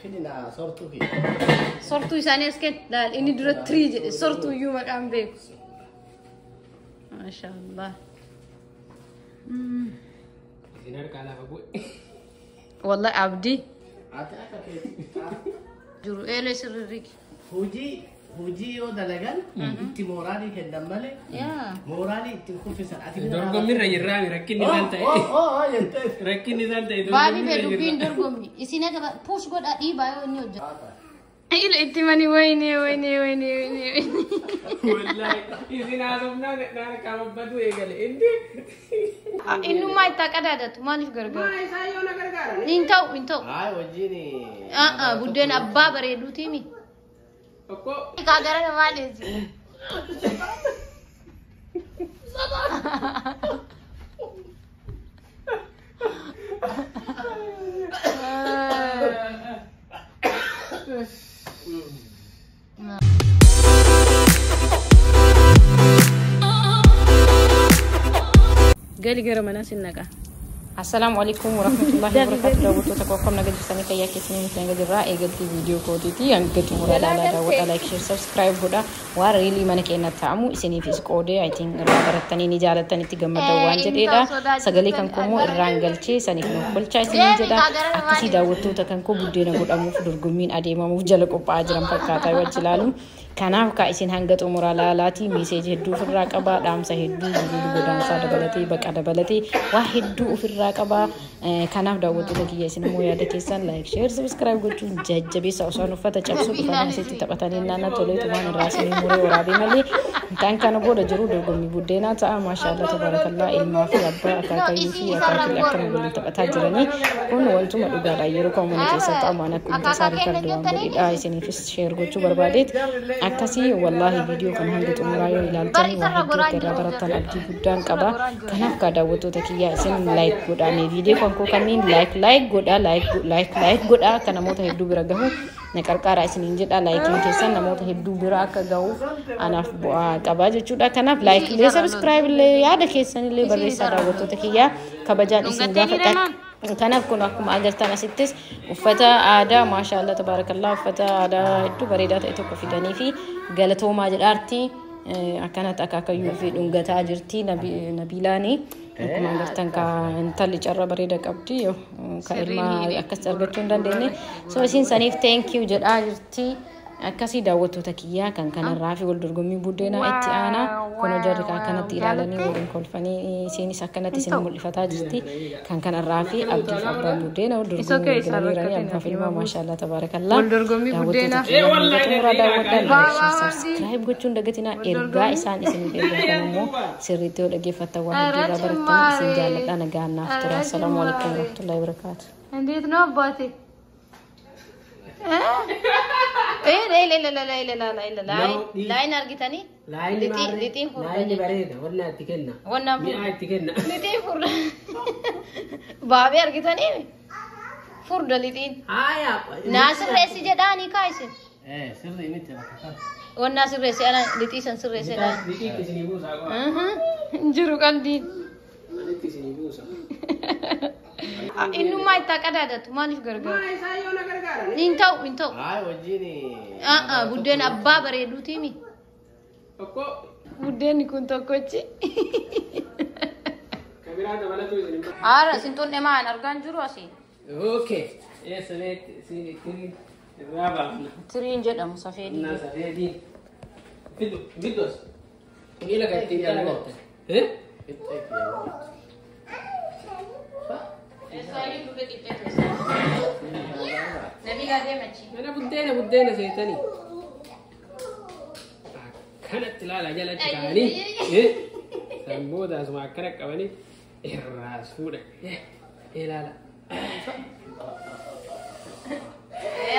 Fidina sortuu kiyya. Sortuu isaanii as kenn laal inni dura tirii jedhe sortuu iyyuu maqaan beeku. Maashaallah. Isin harkaa lafa bu'e. Wallahi abdii Ati akka keetti. jiru eelee sirri rigi. Hojii yoo dalagan itti mooraalii kennan malee Yaa. mooraalii ittiin kuffisan. Ati bira Dorgommirra jirraami rakkinni isaan ta'e. Oo jettee. Rakkinni isaan ta'e Baabii bee dorgommirra dubbiin jirra. dorgommi. Isin akka push godhaa dhiibaa yoo inni hojjetu. Ila itti mani wayne wayne wayne wayne. Wallaahi isin haasofnaan naan harkaa babbaduu eegale. Inni. Innummaa itti qadaadatu maaliif gargaaru? Maa isaan yoo na gargaaran. Hin ta'u hin ta'u. Haay wajjin. Buddeen abbaa bareeduutiimi. Tokko. Kaa gara namaa dheessi. Gali gara manaa sin naqa. Assalaamu alaikum warahmatullahi wabarakatuh. Daawwattoota koo akkam naga jirtanii fayyaa keessanii nuti naga jirraa eegaltii viidiyoo kootiiti hanga xumuraa ilaalaa daawwadhaa like share subscribe godhaa waan riilii mana keenya ta'amu isiniifis qoodee I think irraa barattanii ni jaalattan itti gammadan waan jedheedha. Sagalee kan koo immoo irraan galchee saniif nuuf kolchaa isiniin jedha. Akkasii daawwattoota kan koo buddeena godhamuuf dorgommiin adeemamuuf jala qophaa'aa jiran fakkaataa yoo achi ilaalu. Kanaaf kaa isin hanga xumuraa laalaatii message hedduu ofirraa qabaa dhaamsa hedduu guduudhu godaansaa dabalatee baqa dabalatee waa hedduu ofirraa qabaa. Kanaaf daawwattoota kiyya isin immoo yaada keessan like share subscribe gochuun jajjabeessa osoo uffata cabsuu dhufanii asitti taphatanii naannoo toleetumaan irraa isinii muree waraabee malee kan kana booda jiru dorgommii buddeenaa ta'a. Maashaallah tabaarakallaa ilmaa fi abbaa akaakayyuu fi akaakilee akkana waliin taphataa jiranii kun wantuma dhugaadha yeroo kan mana keessa ta'u waan akkuma tasaa record waan godhedha isiniifis share gochuu barbaadeet akkasii wallaahi viidiyoo kana hanga xumuraa yoo ilaaltanii waa hedduu akka irraa barattan abdii guddaan qaba. Kanaaf kaa daawwattoota kiyyaa isin like godhaa mee viidiyoo kan koo kanneen like like godhaa like like like godhaa akka namoota hedduu bira gahu na qarqaaraa isiniin jedha. Laayikiin keessan namoota hedduu bira akka gahuuf anaaf bu'aa qaba jechuudha. Kanaaf like illee subscribe illee yaada keessan illee barreessaa daawwattoota kiyyaa kabajaan isin gaafadha. Kanaaf kun akkuma agartan asittis uffata aadaa maashaallah tabaarakallaa uffata aadaa hedduu bareedaa ta'e tokko fidanii fi galatoomaa jedhaarti akkanatti akaakayyuu fi dhungataa jirti Nabiilaanii. Akkuma agartan ka intalli carra bareeda qabdi ka ilma akkas argachuu hin dandeenye. So isin saniif thank you jedhaa jirti. Akkasii daawwattoota kiyyaa kan kanarraa fi wal dorgommii buddeenaa itti aanaa kun jarri kan akkanatti ilaalanii waliin kolfanii isiinis akkanatti isin mul'ifataa jirti. Kan kanarraa fi abdiif abbaan buddeena wal dorgommii eegalaniiranii abbaaf ilmaa maashaallah tabaarakallaa. Wal dorgommii Daawwattoota buddeenaa. kiyyaa hanga xumuraa daawwadhaa like share subscribe gochuun dagatinaa ergaa isaan isiniif ergan kan immoo sirriitti yoo dhaggeeffattan waan hedduu irraa barattan isin jaalladha nagaan naaf tura. Assalaamu alaikum warahmatullahi wabarakaatuh. እንዴት ነው አባቴ? Laayin argitanii? Laayinni maarree. Lixiin furda Laayinni bareeda. Wannaa itti kenna. Wannaan Mi'aa itti kenna. Lixiin furda. Baabee argitanii? Furda lixiin. Haaya. Naa sirreessi jedhaanii kaa isin. Sirrii miti bakka kana. Wannaa sirreessi ana lixii san sirreessi jedhaan. Lixiitti isinii buusaa qofa. Hin jiru qaldiin. Lixiitti isinii buusa. Innummaa itti qadaadatu maaliif gargaaru? Maa isaan yoo na gargaaran. Hin ta'u hin ta'u. Haay wajjin. Buddeen abbaa bareeduutiimi. Tokko. Buddeenni kun tokkochi. Kabiraa dabalatu isin hin Haara isin xunne maan argaan jiru asii. Okay. Eessa beekti tiriin irraa baafna. Tiriin jedhamu safeedii. Innaa safeedii. Fidu fidu as. Miila kan ittiin galagaltan. Eh? Qixxee kiyya. Nabiilaa deemachi. Mana buddeena buddeena seetanii. Akkanatti ilaala jalatti kaa'anii. Eh? San booda asuma akkana qabanii irraas fuudhan. Eh? Ilaala.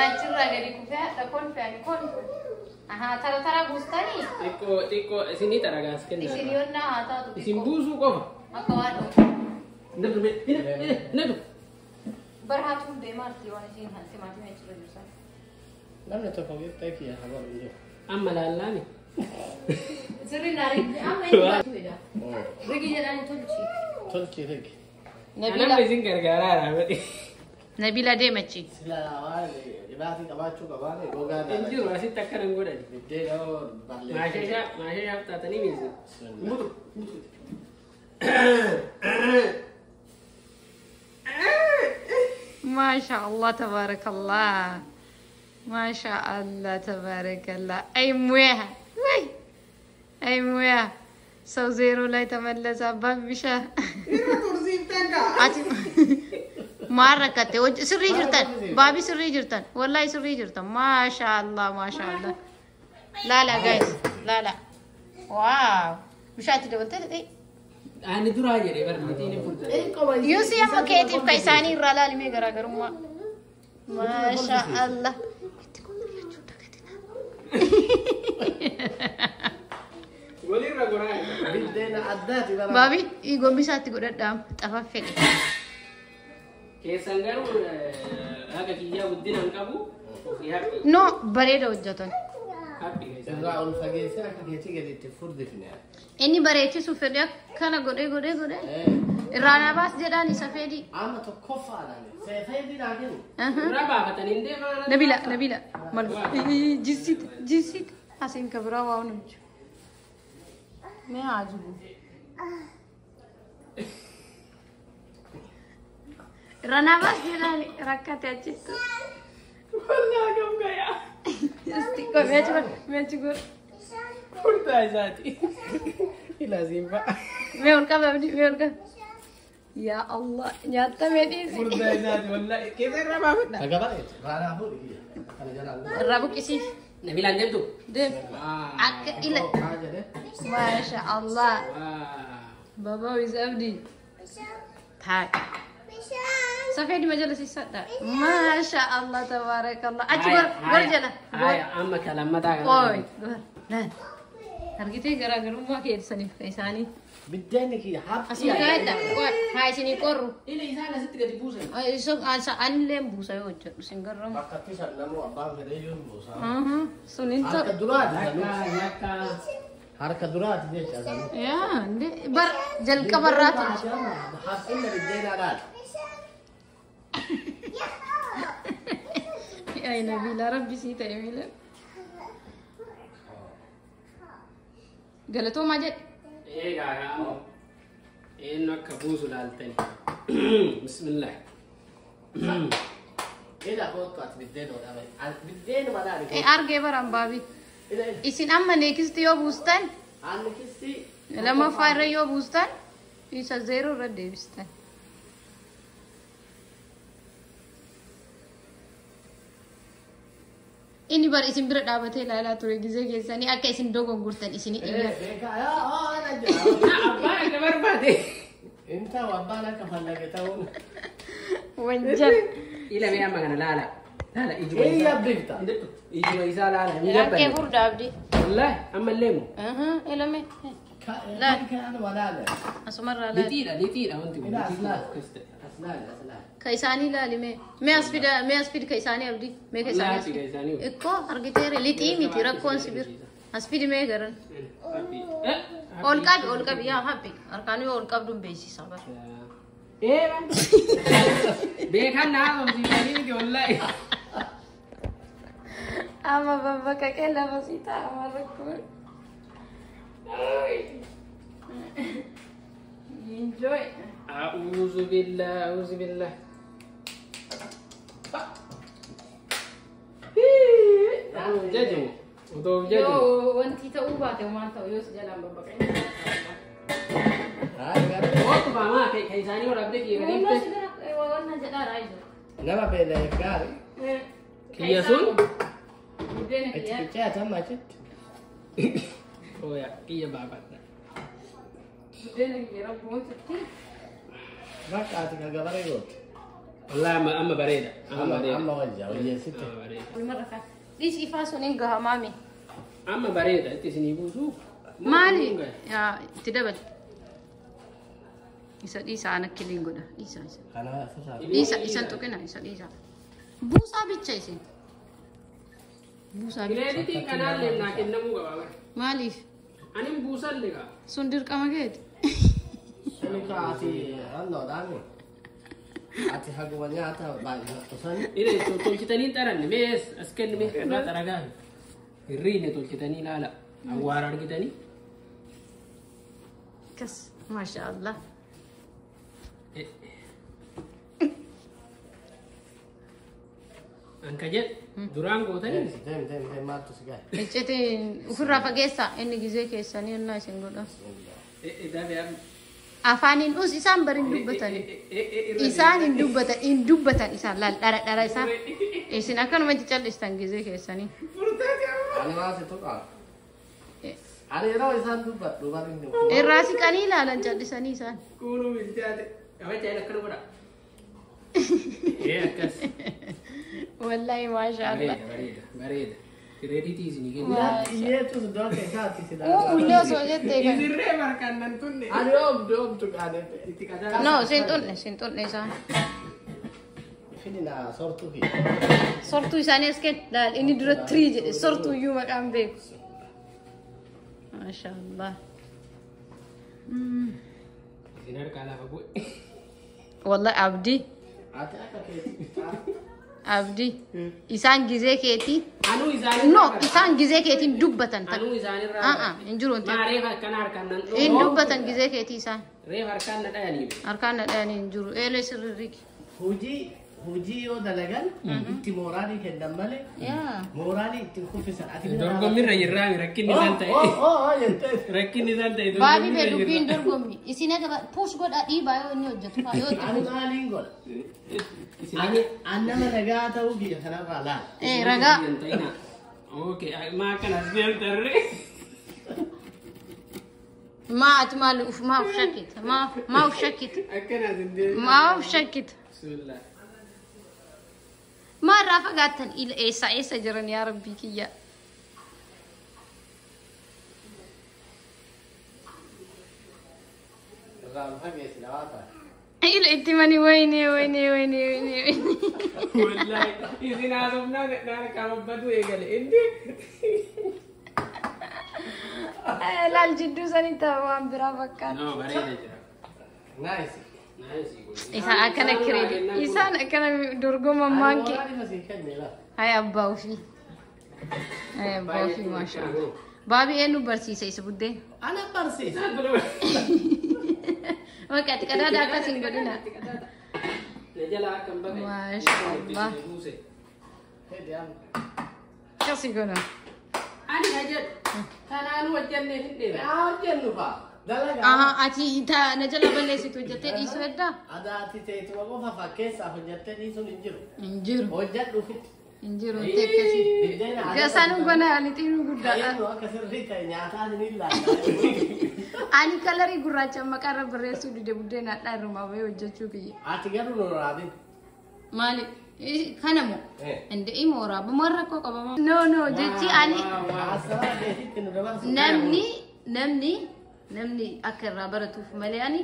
Achirraa gadi kufee hadha kolfe ani kolfe. Ahaa tara tara buustanii. Xiqqoo xiqqoo isinii xaragaas kenna. Isin yoonnaa haa taatu Isin xiqqoo. buusuu qofa. Akka waan dhufu. Nadu nadu. Barhaatuun deemaarti waan isiin timaatimii achirra jirsan. Namni tokko qixxee kiyya habaru hin jiru. Amma laallaani. Sirri naa rigi amma inni baasuudha. Rigi jedhaan tolchi. Tolchi rigi. Namni isin gargaaraa raawwate. Nabiila deemachi. Sila waan Dhibaatii qabaachuu qabaane gogaa Hin jiru asitti akkana hin godhani. Biddeena hoo balleessee. Maasheeshaa maasheeshaaf taatanii miisi. Mutu. ማሻአላህ ተባረከላህ፣ ማሻአላህ ተባረከላህ። አይ ሙያ ወይ አይ ሙያ ሰው ዜሮ ላይ ተመለሰ። አባብሻ ati maal rakkatte sirrii jirtan baabi sirrii jirtan wallahi sirrii jirtan maashaallah maashaallah laala guys laala wow bishaan itti dabaltee ta'e Ani duraa jedhee bar nitiin hin furdan. Yuusii amma keetiif ka isaanii irraa laalimee garaagarummaa maashaallah itti qulqullachuu dagatina. Walirra goraa. Biddeena addaati bara. Baabi gombisaatti godhadhaa xafa fedhe. Keessan garuu haga kiyyaa guddina hin qabu. Ofii haphii. No bareeda hojjetan. Haphii keessan. Irraa ol fageessee akka keetii gadi itti furdifne. Inni bareechisuuf fedhe akkana godhee godhee godhee irraa naa baas jedhaan isa fedhi. Amma tokkoffaadhaan seefeetii naa kennu. Irraa baafatanii hin deemaa. Nabila Nabila mal jisit jisit asiin ka biraa waa hojju. Mee haa jibu. Irraa naa baas jedhaan rakkate achittu. Wallaa gam gayaa. Isti qoy mee achi godh mee achi godh. Furdaa isaati. Ilaasiin fa'a. Mee ol qaba abdii mee ol qaba. Yaa Allah nyaatamee dhiisi. Furdaa isaati wallaahi. Keessa irraa baafadha. Sagabareeti. Raanaa fuudhi kiyya. Kana jalaan. Irraa buqqisiif. Nabilaan deemtu. Deem. Akka ila. Kaa jedhee. Maasha Allah. Baba wis abdi. Taaq. Safeedi majala sisadha. Maasha Allah tabaarakallah. Achi gor gor jala. Gor. Amma kalammataa kana. Qoy gor. Laal. Argitee garaagarummaa keessaniif ka isaanii. Biddeenni kiyya haphii. Asii kaa'edha. Qoy haa isinii qorru. Ila isaan asitti gadi buusan. Anillee buusa yoo hojjedhu sin garramu. Bakka itti shannamu abbaan fedhee yoo hin buusaa. Sun hin ta'u. Harka duraati sanuu. Lakka lakka. Harka duraati jecha sanuu. Yaa bar jalqabarraa tolche. Haphina biddeenaa laal. Ay Nabila rabbi sii ta'e miila. Galatoomaa jedhe. Eegaa amma eenyu akka buusu laaltani. Bismillah. Ila kootu ati biddeenuma dhabe. Biddeenuma laali. Argee baraan baabi. Ila ila. Isin amma neekisti yoo buustan Aanni kisti. lammaffaa irra yoo buustan isa zeeroo irra deebistan. Inni bar isin bira dhaabatee ilaalaa ture gizee keessanii akka isin dogongortan isin iyya. Beekaa yaa oo ana jira. Abbaan akka barbaade. Inta abbaan akka fallage ta'uun. Wanjal. Ila mee amma kana laala. Laala ijuma Iyya isaa. bifta. Ijuma isaa laala. Hin Rakkee jabbanne. furda abdii. Wallaahi ammallee moo. Ilame. Laal. Kan walaala. Asumarraa laali. Lixiidha lixiidha wanti kun. Ila Lixiidha. aslaal. Akkas ta'e. Aslaal aslaal. Ka isaanii laali mee. Mee as fida mee as fidi ka isaanii abdii. Mee ka isaanii as Laati ka fidi. isaanii. Ikkoo argiteere lixii miti rakkoon si bira. As fidi mee garan. Haphii. Ol qabi ol qabi yaa haphii. Harkaan yoo ol qabdu hin beeksisa bara. Ee beekan naa haasofsiisanii miti wallaahi. Amma babbaqaqee lafa sii ta'a rakkoon. Enjoy. A'uuzu billah a'uuzu billah. Otoo jajamu. Otoo jajamu. Yoo wanti ta'uu baate maal ta'u yoo si jalaan babbaqee. Oottu faamaa ka isaanii waraabdee kiyya Yoo gaditti. si bira waan jedhaa jiru. Nama beela'eef gaarii. Kiyya sun. Buddeena Achi kiyyaa. fichee ati amma achitti. Ooya kiyya baafadha. Buddeena kiyya rabbi Bakka ati ka gabaree goote. Wallaahi amma amma bareeda. Amma bareeda. Amma wajja wayyeessitti. Amma bareeda. Dhiisi ifaa sun hin gaha maami. Amma bareeda itti isinii buusu. Maali? Yaa itti dabali. Isa dhiisa an akkiliin godha. Dhiisa isa. Kana asirraa. Dhiisa isan tuqina isa dhiisa. Buusaa bicha isin. Buusaa bicha. Kireeditiin kanaallee naa kennamuu qaba bara. Maaliif? Ani buusallee qaba. Sun dirqama keeti. Suni ka ati hannoodhaani. Ati haguma nyaata baay'attu sani. Ila tolchitanii xaranne mees as kennime irraa xaragaa. Hirriine tolchitanii ilaala. Awwaara argitanii. Kas maashaallah. Anka jedhe duraan gootanii. Deemi deemi deemi maaltu si gahe? Iccitiin ofirraa fageessaa inni gizee keessanii ennaa isin godha. Afaaniin us isaan bari hin dubbatani. Isaan hin dubbatan hin dubbatan isaan laal dhara dhara isaan. Isin akkanumatti callistan gizee keessanii. Ani waan si tuqaa. Ani yeroo isaan dubbadhu bari hin Irraa siqanii ilaalan callisanii isaan. Kuunuu bilchaate. Qabacha akkana godha. Akkas. Wallahi maashaallah. Bareeda bareeda bareeda. Kireeditii isinii kenna. Iyyeetu iddoo keessaatti si Ullee osoo jettee kan. Isirree barkaan nan tunne. Ani oomdu oomtu qaane. Itti qadaa. No, sin xunne sin xunne isaan. Fidina sortuu fi. Sortuu isaanii as kenn laal inni dura tirii jedhe sortuu iyyuu maqaan beeku. Maashaallah. Isin harkaa lafa bu'e. Wallahi abdii Ati akka keetti. abdii isaan gizee keetii. Anuu isaanii. No, isaan gizee keetiin dubbatan. Anuu isaanirraa. Aa, hin jiru wanti. Maa reef akkana harkaan nan Hin dubbatan gizee keetii isaan. Reef harkaan na dhayanii. Harkaan na dhayanii hin jiru. Eelee sirriiqi. Hojii hojii yoo dalagan itti mooraalii kennan malee Yaa. mooraalii ittiin kuffisan. Ati Dorgommirra jirraami rakkinni isaan ta'e. Oo oo jettee. Rakkinni isaan ta'e. Baabii bee dubbiin dorgommi. Isin akka push godhaa dhiibaa yoo inni hojjetu faa yoo itti Ani maaliin godha? Isin Ani an nama nagaa ta'uu biyya kanarraa laala. Eh, ragaa. Okay, maa akkanas deemtarree. Maa ati maal uf maa uf shakkita? Maa maa uf shakkita? Akkanas hin deemte. Maa uf shakkita? Bismillah. Maa irraa fagaattan ila eessa eessa jiran yaa rabbii kiyya. Irraan fageessi lawaa ta'a. Ila itti mani wayne wayne wayne wayne wayne. Wallahi isin haasofnaan naan qababbatu eegale. Inni Laal jidduu sanii ta'a waan biraa fakkaata. No, bareeda jira. Nice. Nice. Isaan akkana kireedi. Isaan akkana dorgoma Ani maanke. mooraalii masii kenne lafa. Hay abbaa ofii. Hay abbaa ofii maashaallah. Baabii eenyu barsiisa isa buddeen? Ana barsiisa. Bakka ati qadaada akkas hin godhina. Na jala akkam baqa. Maashaallah. Fedhi amma. Akkasii godha. Ani ka jedhu kanaanuu hojjannee hin dheera. Haa hojjennu faa. Dalagaa. Aha ati na jala balleessitu hojjettee dhiisuu heddaa? Adaati teetuma qofa fakkeessaaf hojjettee dhiisuun hin jiru. Hin jiru. Hojjedhu ofitti. Hin jiru wanti akkasii. Biddeena aadaa Gasaan gona lixiinuu guddaadha. Eenyu akka sirrii ta'e nyaataa ni ilaalla. Ani kalarii gurraacha maqaa irra barreessuu dide buddeen hadhaa irrumaa bahee hojjechuu kiyya. Ati garuu nu raabin. Maali? Kana moo? Inde imoora. Bumaan rakkoo qabama. No no jechi ani Haasawa keetitti nu dabarsu. namni namni namni akka irraa baratuuf malee ani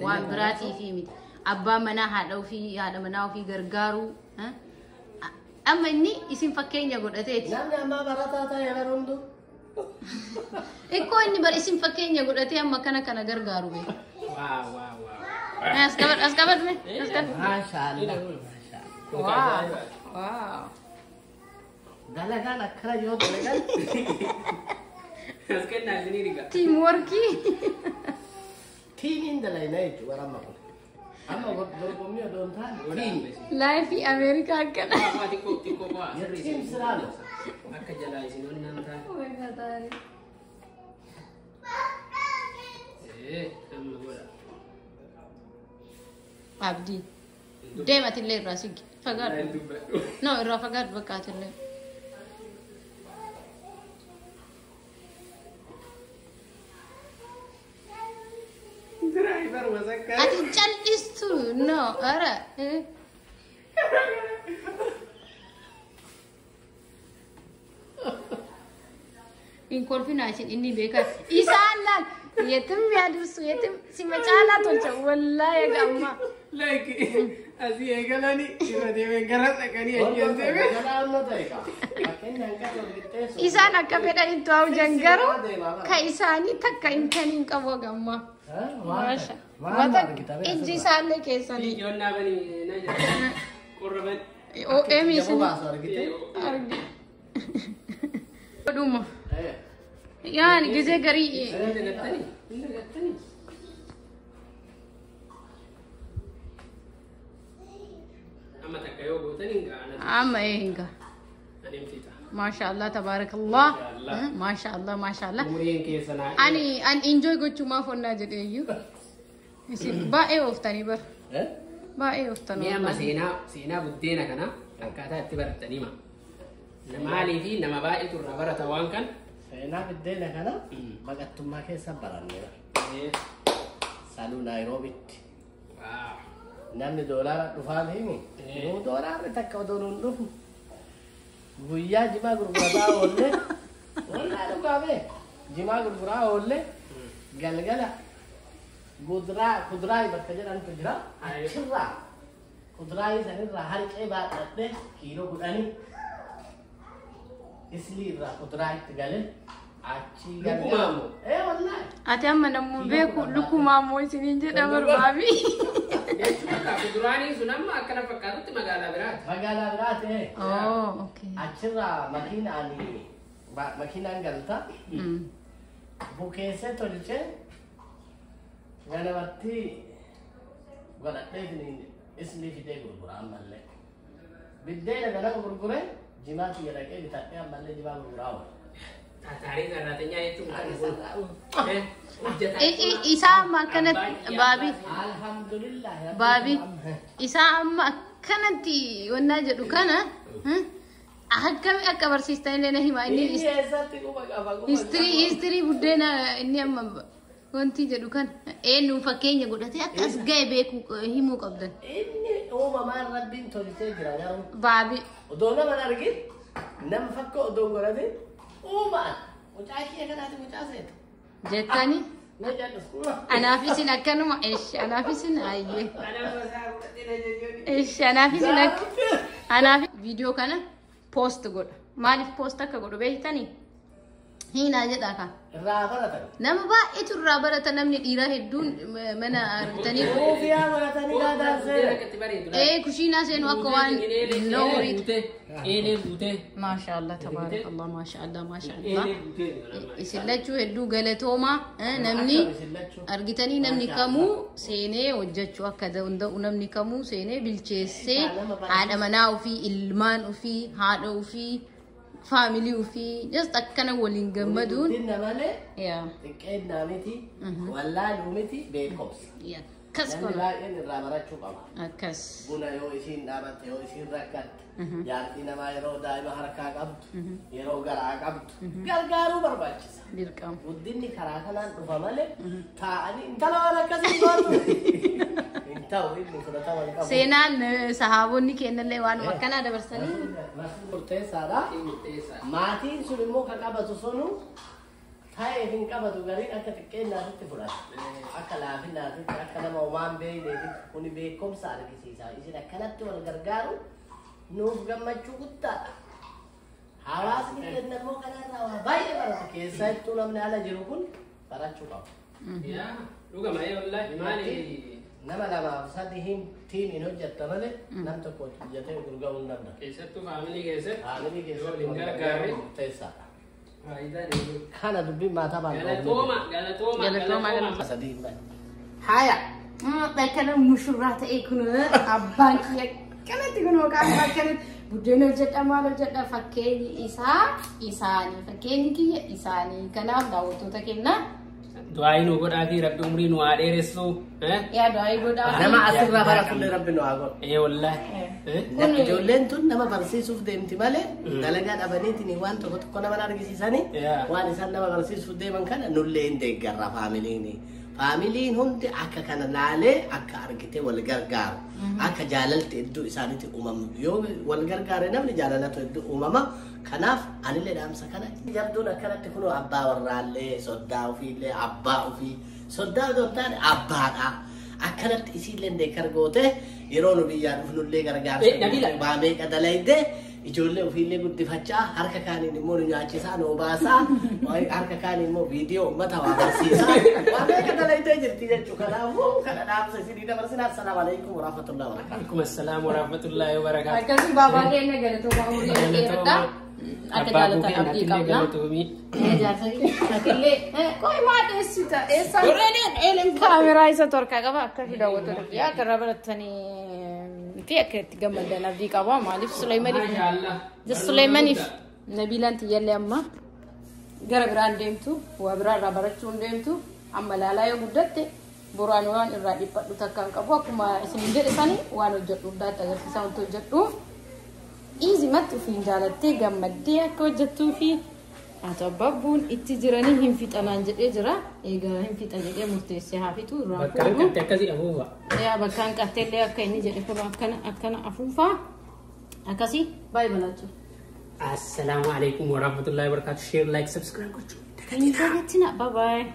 waan biraatii fi miti. Abbaa manaa haadha ofii haadha manaa ofii gargaaruu. Amma inni isin fakkeenya godhateeti. Namni ammaa barataa ta'e yeroo hundu. Ikkoo inni bar isin fakkeenya godhatee amma kana kana gargaaru bee. Waa waa waa. As qabadhu as qabadhu mee as qabadhu. Maashaallah. Waaw waaw. Dalagaan akkana yoo dalagan As kennaa isinii dhiga. Team workii. tiimiin dalayna jechuudha bara amma kun. Amma dorgommii odoo hin taane tiimi. Laayifii Ameerikaa akkana. Waa xiqqoo xiqqoo waa. Tiim siraadha. Akka jalaa isin onnaan taane. Amma godha. Abdii. Deem atillee irraa sigi. Fagaadhu. Hin dubbadhu. No irraa fagaadhu bakka atillee. Diraayivar wasakka. Ati cal'istu no ara. Hin kolfinaa isin inni beekaa. Isaan laal yetim yaadursu yetim sima caalaa tolcha wallaahi egaa ammaa. Like asii eegalanii irra deemee gara dhaqanii ajjeesee deemee. Jalaa ta'e kaa. Fakkeenyaan kan wal qixxeessu. Isaan akka fedhanitti waa hujan garuu ka isaanii takka hin kaniin qabu egaa ammaa. Maasha. Maal argita? Ijji isaallee keessanii. Ijoollee bani na jedha. Qorra bani. OM Jaboo isin baasu argite? argi. Dhuma. Yaani gisee garii Hin dagattanii? Hin dagattanii? Amma takka yoo gootan hin ga'an. amma ee hin ga'a. Ani hin fixa. Maashaallah tabaarakallah. Maashaallah maashaallah. Umriin keessa naa. Ani enjoy gochuumaaf onnaa jedhee iyyuu. Isin baay'ee ooftanii bar. Baay'ee ooftan. Mee amma seenaa buddeena kana akkaataa itti barattanii hima. Maalii fi nama baay'eetu irraa barata waan kan. Seenaa buddeena kana baqattummaa keessa baranneera. Sanuu Naayiroobitti. Waaw. Namni doolaara dhufaan himi. Nuu doolaarri takka odoo nuun dhufu. Guyyaa jimaa gurgurataa oolle. Wallaa dhugaa bee. Jimaa gurguraa oolle. Galgala kuduraa kuduraa bakka jedhamtu jira. Achirraa kuduraa sanirraa harqee baadhadhee kiiloo 10 islii irraa kuduraa itti galee achi galgala. Lukkumaa moo? Ee wallaahi. Ati amma namuu beeku lukkumaa moo isiniin jedha barbaabi. Jechuun akka kuduraanii sun amma akkana fakkaatutti magaalaa biraati. Magaalaa biraati. Oh, okay. Achirraa makiinaan makiinaan galta. Bukeessee tolchee ganamatti godhadhee islii fidee gurgura ammallee. Biddeena ganama gurgure jimaa kiyya dhaqee bitadhee ammallee jimaa gurguraa oola. Taarii saraatenyaa jechuun kan kun. Hojjetaa. Isaa amma akkanatti baabi Alhamdulillah. baabi isaa amma akkanatti wannaa jedhu kana akkami akka barsiistan illee na hima inni Inni eessatti quba qaba quba histirii buddeena inni amma wanti jedhu kana eenyuun fakkeenya godhatee akka as ga'e beekuu himuu qabdan. Inni uumamaan rabbiin tolchee jira garuu. Baabi Odoo nama hin argin nama fakkoo odoo hin godhatin uumaan mucaa kiyya kanaati mucaa seetu. Jettani Na jal'isu. anaaf isin akkanuma eesh anaaf isin ayyee eesh anaaf isin akka anaaf viidiyoo kana post godha. Maaliif post akka godhu beektanii? Hiinaa jedhaa kan. Irraa baratan. Nama baay'eetu irraa barata namni dhiiraa hedduun mana argitanii. Kuufiyaa baratanii gaadaan seena. Ee kushiinaa seenu akka waan loorii. Eelee guutee. Maashaallah tabaarakallah maashaallah maashaallah. Eelee guutee. Isin lachuu hedduu galatoomaa namni argitanii namni kamuu seenee hojjechuu akka danda'u namni kamuu seenee bilcheessee haadha manaa ofii ilmaan ofii haadha ofii faamilii ofii just akkana waliin gammaduun. Guddina malee Yaa xiqqeennaa miti wallaaluu miti beekumsa. yaa akkas Namni kun baay'een irraa barachuu qaba. akkas. Buna yoo isiin dhaabatte yoo isiin rakkatte jaartii namaa yeroo daa'ima harkaa qabdu yeroo garaa qabdu gargaaruu barbaachisa. Dirqama. Guddinni karaa kanaan dhufa malee taa'anii intala waan akkasii gootu hin ta'u inni fudhatama hin qabu. Seenaan sahaabonni kennallee waanuma akkanaa dabarsanii. Murteessaadha. Maatiin sun immoo kan qabatu sunu taa'eef hin qabatu gariin akka xiqqeennaatitti fudhata. Akka laafinnaatitti akka nama waan beekneetitti kuni beekumsa argisiisa. Isin akkanatti wal gargaaru nuuf gammachuu guddaadha. Hawaasni keenya immoo kanarraa waa baay'ee barata. Keessattuu namni ala jiru kun barachuu qaba. Yaa dhugama ee wallaahi maali. Nama lamaaf sadi hin tiimiin hojjetta malee nam tokko hojjetee gurguruu hin danda'u. Keessattuu faamilii keessatti. Faamilii keessatti Waliin wal gargaarre. gargaaruun murteessaadha. Faayidaa deemu. Kana dubbiin maataa baan Galatooma galatooma Galatooma, galatooma. Sadii hin bahe. Haya. Akkana mushurraa ta'e kun abbaan kiyya akkanatti kun maqaan isaa akkanatti buddeena hojjedha maal hojjedha fakkeenyi isaa isaanii fakkeenyi kiyya isaanii kanaaf daawwattoota kennaa Du'aa nu godhaatii rabbi umrii nu haa dheeressu. Yaa du'aa godhaa. Nama asirraa baratullee rabbi nu haa godhu. Ee wallaahi. Ijoolleen tun nama barsiisuuf deemti malee dalagaa dhabaniitiin waan tokko tokko nama argisiisanii Yeah. waan isaan nama barsiisuuf deeman kana nullee hin deeggarra faamiliin. Faamiliin hundi akka kana laalee akka argite wal gargaaru akka jaalalti hedduu isaaniitti uumamu yoo wal gargaare namni jaalalatu hedduu uumama. Kanaaf anillee dhaamsa kana jabduun akkanatti kunoo abbaa warraallee soddaa ofiillee abbaa ofii soddaa otoo hin taane abbaadha. Akkanatti isiillee deeggar goote yeroo nu biyyaa dhufnullee gargaarsa Nabila. waa meeqa dalayde Ijoollee ofiillee guddifachaa, harka kaaniin immoo nu nyaachisaa, nu baasaa, harka kaaniin immoo viidiyoo uummata waa barsiisaa. Waa meeqa dalaitee jirti jechuudha. Kanaafuu kana dhaamsa isinii dabarsinaa. Assalaamu alaikum warahmatullahi wabarakatuh. Alaikum assalaam warahmatullahi wabarakatuh. Akkasuma baabaa keenya galatooma, umurii dheeradha. Akka Abbaa jaalatan koo abdii keenyatillee qabna. galatoomii. Jaarsa qoy maa dheessita eessaan kaameraa isa torkaa qaba. Akka fi daawwattoota kiyyaa akka irraa baratanii fi akka itti gammadan abdii qaba. Maaliif Suleemaniif Maashaallah. Suleemaniif Nabiilaan tiyyallee amma gara biraan deemtu, waa biraa irraa barachuu hin deemtu. Amma laalaa yoo guddatte boraan waan irraa dhiphadhu takka hin qabu. Akkuma isin jedhe sani waan hojjedhu hundaatti agarsiisaa wanti hojjedhu dhiizimatti ofiin jaalattee gammaddee akka hojjettuu fi haa abbabbuun itti jiranii hin fixanaan jedhee jira. Egaa hin fixa jedhee murteessee haa fixu irraa Bakka fuudhu. hanqatte akkasii afuufa. Yaa bakka hanqattee illee akka inni jedhe kun akkana akkana afuufaa akkasii baay'ee balaachuu. Assalaamu alaikum warahmatullahi wabarakatuh. Share, like, subscribe gochuu. Hin dagatina. Bye bye.